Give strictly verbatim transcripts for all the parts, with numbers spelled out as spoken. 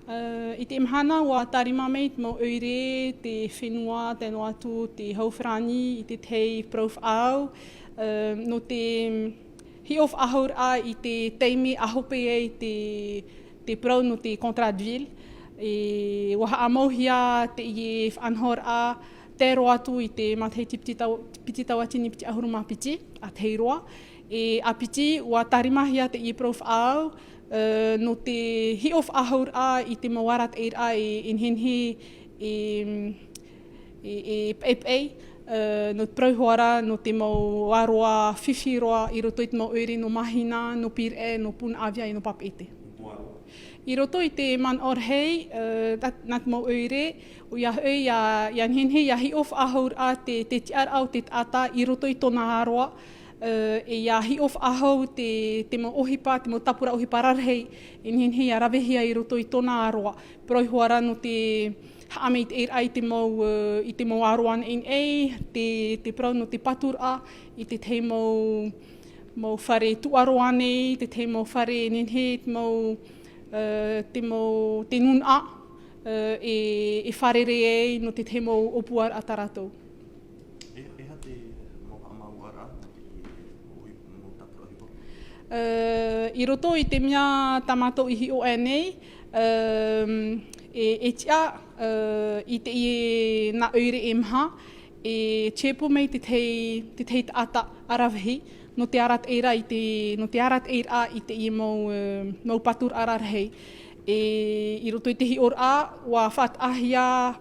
I te mahana ua tārima mai te mau ʻoire, te fenua, tae noa atu te hau farāni i te tahi parau faʻaau nō te hiʻo faʻahouraʻa i te taime a hope ai te parau nō te contrat de ville. Ua haʻamauhia teie faʻanahoraʻa tae roa atu i te matahiti piti tauatini piti ʻahuru mā piti a tahi roa. ʻE a piti ua tārimahia teie parau faʻaau nō te hiʻo faʻahouraʻa i te mau arataʻiraʻa e nehenehe e paʻepaʻe nō te parau hoʻi ra nō te mau ʻāroa fifi roa i roto i te mau ʻoire nō mahina, nō pīraʻe, nō punaʻauia e nō papeʻete. I roto i te manaʻo rahi nā te mau ʻoire, ʻoia hoʻi ia nehenehe ia hiʻo faʻahouraʻa te tiʻaraʻa o te taʻata i roto i tōna ʻāroa. ʻE ia hiʻo faʻahou te mau ʻohipa, te mau tāpura ʻohipa rarahi e nehenehe ia ravehia i roto i tōna ʻāroa. Parau hoʻi ra nō te haʻamaitaʻiraʻa i te mau ʻāroa naʻinaʻi, te parau nō te paturaʻa i te tahi mau fare tuʻaroa nei, te tahi mau fare e nehenehe te mau te mau te nunaʻa e fārerei ai nō te tahi mau ʻōpuaraʻa tā rātou. E aha te mau haʻamāuʻaraʻa nō te mau tāpura ʻohipa? I roto i te mea tā mātou i hiʻo aʻe nei, e tiʻa i teie nā ʻoire e maha e tiaʻi mai te tahi taʻata aravihi nō te arataʻiraʻa i te nō te arataʻiraʻa i teie mau mau paturaʻa rarahi. ʻE i roto i te hiʻoraʻa ua faʻataʻahia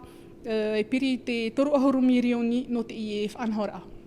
e piri i te toru ʻahuru mirioni nō teie faʻanahoraʻa.